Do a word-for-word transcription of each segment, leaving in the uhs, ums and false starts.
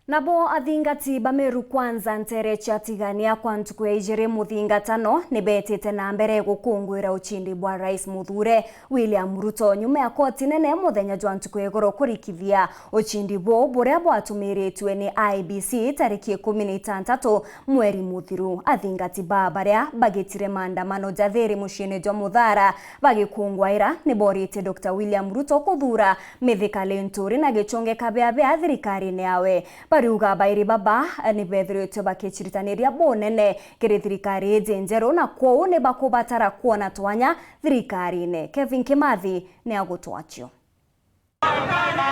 Nabo athingati ba Meru Kwanza nteere cia Tigania kwa ntuku ya ijiri muthingatano ni beetite na mbere gukunguira ucindi bwa Rais muthure William Ruto nyuma ya koti nene muthenya jwa ntuku ya igoro kurikithia ucindi buu buria bwatumiritue ni I E B C tariki ikumi na itantatu mweri muthiru. Athingati ba baria bagitire maandamano ja thiri muciini jwa Muthara bagikungwaira ni boorite Doctor William Ruto kuthuura Mithika Linturi na Gichunge Kabeabea thirikarine yawe. Bariuga bairi baba ni beethiritwe bakiciritaniria bunene kiri thirikari iji njeru, na kwou ni bakubatara kwona twanya thirikarine. Kevin Kimathi ni agutwacio.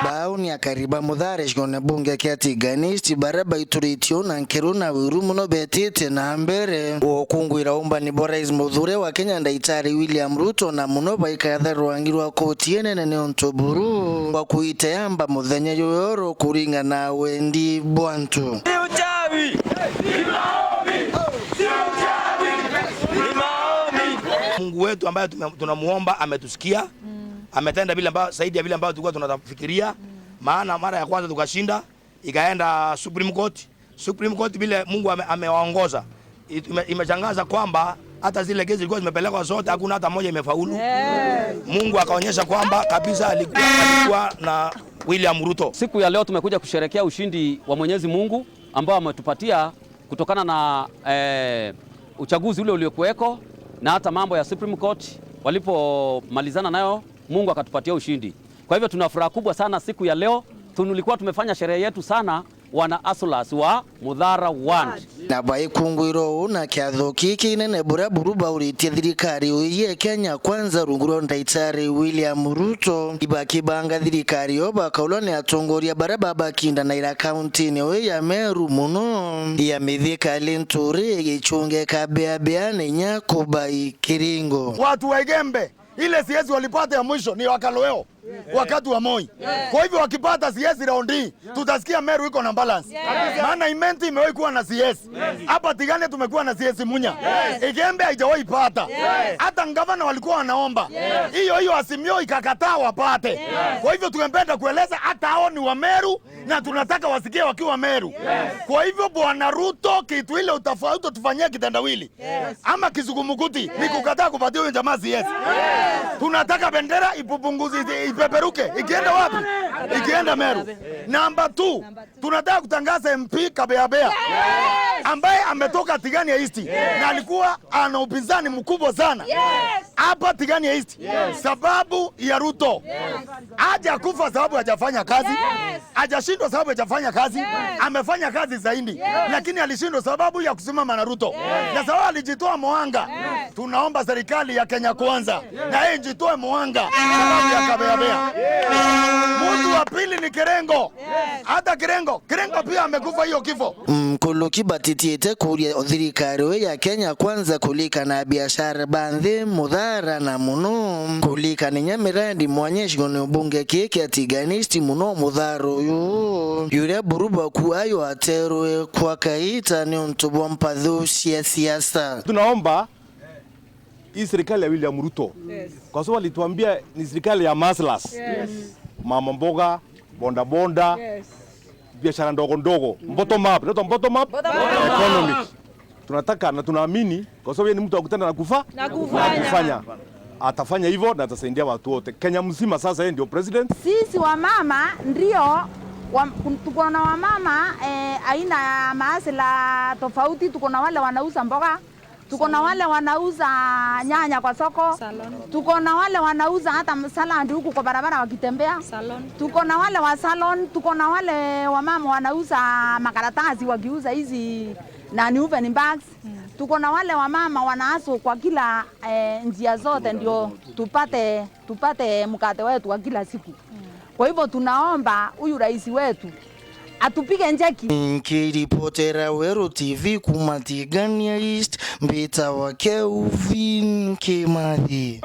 Bau ni akari ba Muthara gicigoone bunge kia Tigania East baria baituritie na nkeru na wiru mono beetite na mbere gukunguira umbani bwa Rais muthure wa Kenya Ndagitari William Ruto, na mono baikatha rwangi rwa koti inene niuntu buru bwa kuiteyamba muthenya juyu kuringana na wendi bwa antu. Si uchawi! Ni maombi! Si uchawi! Ni maombi! Mungu wetu ambaye tume-, tunamuomba ametusikia. Ametenda vile ambao, zaidi ya vile ambao tulikuwa tunafikiria. Maana mara ya kwanza tukashinda, ikaenda Supreme Court. Supreme Court vile Mungu ame-, amewaongoza. It-, ime-, imeshangaza kwamba hata zile kesi zilikuwa zimepelekwa zote, hakuna hata moja imefaulu. Mungu akaonyesha kwamba kabisa alikuwa, alikuwa na William Ruto. Siku ya leo tumekuja kusherehekea ushindi wa Mwenyezi Mungu ambao ametupatia kutokana na, eh, uchaguzi ule uliokuweko na hata mambo ya Supreme Court walipomalizana nayo, Mungu akatupatia ushindi. Kwa hivyo tuna furaha kubwa sana siku ya leo. Tulikuwa tumefanya sherehe yetu sana, wana hustlers wa Muthara Ward. Na baikungwirwa uu na kiatho kiki inene buria buru bauritie thirikari uyu ya Kenya Kwanza rungu rwa Ndagitari William Ruto. Ibakibanga thirikari yo bakaulwa ni atongoria baria babakindanaira kauntini uyu ya Meru mono ya Mithika Linturi, Gichunge Kabeabea na inya Kubai Kiringo. Watu wa Igembe, ile C S walipata ya mwisho ni wa Kaloweo, wakati wa Moi. Kwa hivyo wakipata C S round hii, tutasikia Meru iko na balance. Maana Imenti imewahi kuwa na C S. Hapa Tigania tumekuwa na C S Munya. Igembe haijawahi pata. Hata gavana walikuwa wanaomba. Hiyo hiyo Azimio ikakataa wapate. Kwa hivyo tungependa kueleza hata hao ni wa Meru na tunataka wasikie wakiwa Meru. Kwa hivyo Bwana Ruto, kitu ile utafauti tufanyia kitendawili. Ama kizungumkuti ni kukataa kupatia huyo jamaa C S. Tunataka bendera ipupunguzi-, ipeperuke. Ikienda wapi? Ikienda Meru. Number two, tunataka kutangaza M P Kabeabea ambaye ametoka Tigania East na alikuwa ana upinzani mkubwa sana hapa Tigania East sababu ya Ruto. Hajakufa sababu hajafanya kazi. Hajashindwa sababu hajafanya kazi. Amefanya kazi zaidi. Lakini alishindwa sababu ya kusimama na Ruto. Na sababu alijitoa mwanga. Tunaomba serikali ya Kenya Kwanza na yeye ijitoe mwanga sababu ya Kabeabea. Mtu wa pili ni Kirengo. Hata Kirengo, Kirengo pia amekufa hiyo kifo. Nkuluki batitiite kuuria thirikari uyu ya Kenya Kwanza kulika na biashara ba nthi Muthara na mono kulika na inya mirandi mwanya gicigoone bunge kii kia Tigania East mono Muthara uyu. Yuria buru bakuayo aterwe kwa kaita niuntu bwa mpathu cia siasa. Tunaomba hii serikali ya William Ruto, kwa sababu alituambia ni serikali ya hustlers. Mama mboga, boda boda, biashara ndogo ndogo, bottom up, inaitwa bottom up economy. Tunataka na tunaamini, kwa sababu yeye ni mtu wa kutenda na kufa-, na kufanya. Atafanya hivyo na atasaidia watu wote. Kenya mzima sasa yeye ndio president. Sisi wamama ndio wa-, tuko na wamama, eh, aina ya maasila tofauti. Tuko na wale wanauza mboga, tuko na wale wanauza nyanya kwa soko. Salon. Tuko na wale wanauza hata salad huku kwa barabara wakitembea. Salon. Tuko na wale wa salon, tuko na wale wamama wanauza makaratasi wakiuza hizi nani, woven bags. Tuko na wale wamama wana hustle kwa kila, eh, njia zote ndio tupate, tupate mkate wetu wa kila siku. Kwa hivyo tunaomba huyu rais wetu atupige njeki. Nkiripotera Weru T V kuma Tigania East, mbitawa Kelvin Kimathi.